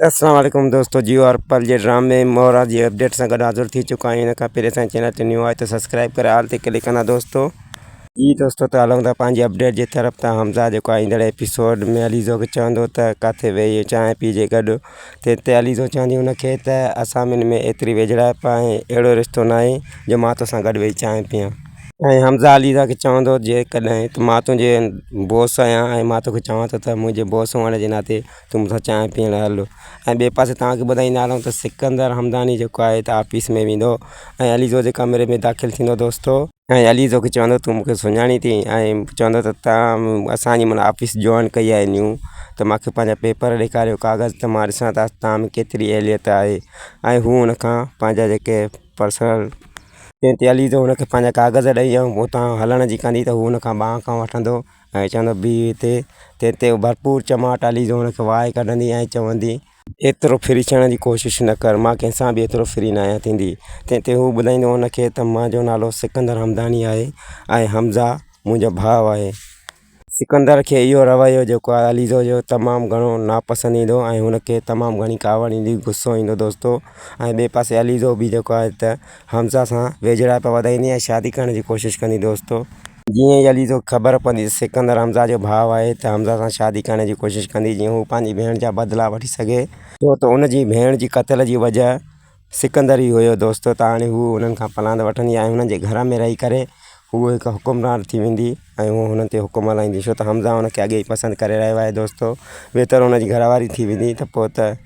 السلام عليڪم دوستو جيو ارپل جي ڊرامي مورا جي اپڊيٽ سان گڏ حاضر ٿي چڪا آهيون ان کان پهرين اسان چينل تي نيو آهي ته سبسڪرائب ڪري آل تي ڪلڪ ڪندا دوستو. جي دوستو ته هلون ٿا پنهنجي اپڊيٽ جي طرف ته حمزه جيڪو آهي ايندڙ ايپيسوڊ ۾ عليزو کي چوندو ته ڪاٿي ويهي چانهه پيجي گڏ تنهن تي عليزو چوندي هن کي ته اسان ٻن ۾ ايتري ويجهڙائپ ۽ اهڙو رشتو ناهي جو مان توسان گڏ ويهي چانهه پيان. ۽ حمزه عليزا کي چوندو جيڪڏهن ته مان تنهنجي بوس آهيان ۽ مان توکي چوان ٿو ته منهنجي بوس هئڻ جي ناتي تون مون سان چانهه پيئڻ هل ۽ ٻئي پاسي توهان کي ٻڌائيندا هلون ته سڪندر همداني جيڪو آهي ته آفيس ۾ ويندو ۽ عليزو جي ڪمري ۾ داخل ٿيندو دوستو ۽ عليزو کي چوندو تون مون کي سڃاڻين ٿي ۽ چوندو ته توهان اسان جي معنيٰ آفيس جوائن ڪئي آهي نيو ته مون کي پنهنجا پيپر ڏيکاريو ڪاغذ ته مان ڏسان ته توهان ۾ ڪيتري اهليت آهي ۽ هو ان کان پنهنجا جيڪي پرسنل تنهن تي عليزو هن کي پنهنجا ڪاغذ ڏئي ۽ اتان هلڻ جي ڪندي ته هو هن کان ٻانهن کان وٺندو ۽ چوندو بيهه هتي، تنهن تي ڀرپور چماٽ علي جو هن کي وهائي ڪڍندي ۽ چوندي. ايترو فري ٿيڻ جي ڪوشش نه ڪر، مان ڪنهن سان به ايترو فري ناهيان ٿيندي. تنهن تي هو ٻڌائيندو هن کي ته منهنجو نالو سڪندر همداني آهي ۽ حمزه منهنجو ڀاء آهي. سڪندر کي اهو رويو جيڪو آهي عليزو جو تمام گهڻو ناپسند ايندو ۽ هن کي تمام گهڻي ڪاوڙ ايندي غصو ايندو دوستو ۽ ٻئي پاسي عليزو به جيڪو آهي ته حمزه سان ويجهڙائپ وڌائيندي ۽ شادي ڪرڻ جي ڪوشش ڪندي دوستو. جيئن ئي علي کي خبر پوندي ته سڪندر حمزه جو ڀاء آهي ته حمزه سان شادي ڪرڻ جي ڪوشش ڪندي جيئن هو پنهنجي ڀيڻ جا بدلا وٺي سگهي. ڇو ته ان جي ڀيڻ جي قتل جي وجه سڪندر ئي هيو دوستو ته هاڻي هو انهن کان پلاند وٺندي ۽ انهن جي گهر ۾ رهي ڪري هوء هڪ حڪمران ٿي ويندي ۽ هوء هنن تي حڪم هلائيندي ڇو ته حمزه هن کي اڳي ئي پسند ڪري رهيو آهي دوستو ويتر هن جي گهر واري ٿي ويندي ته پوء ته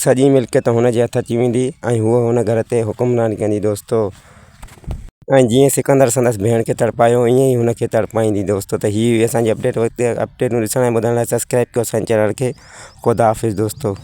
سڄي ملڪيت هن جي هٿ اچي ويندي ۽ هوء هن گهر تي حڪمراني ڪندي دوستو. ۽ جيئن سڪندر سندس ڀيڻ کي تڙپايو ائين ئي هن کي تڙپائيندي دوستو ته هي هئي اسان جي اپڊيٽ اپڊيٽون ڏسڻ ۽ ٻڌڻ لاء سبسڪرائب ڪيو اسان جي چينل کي خدا حافظ دوستو.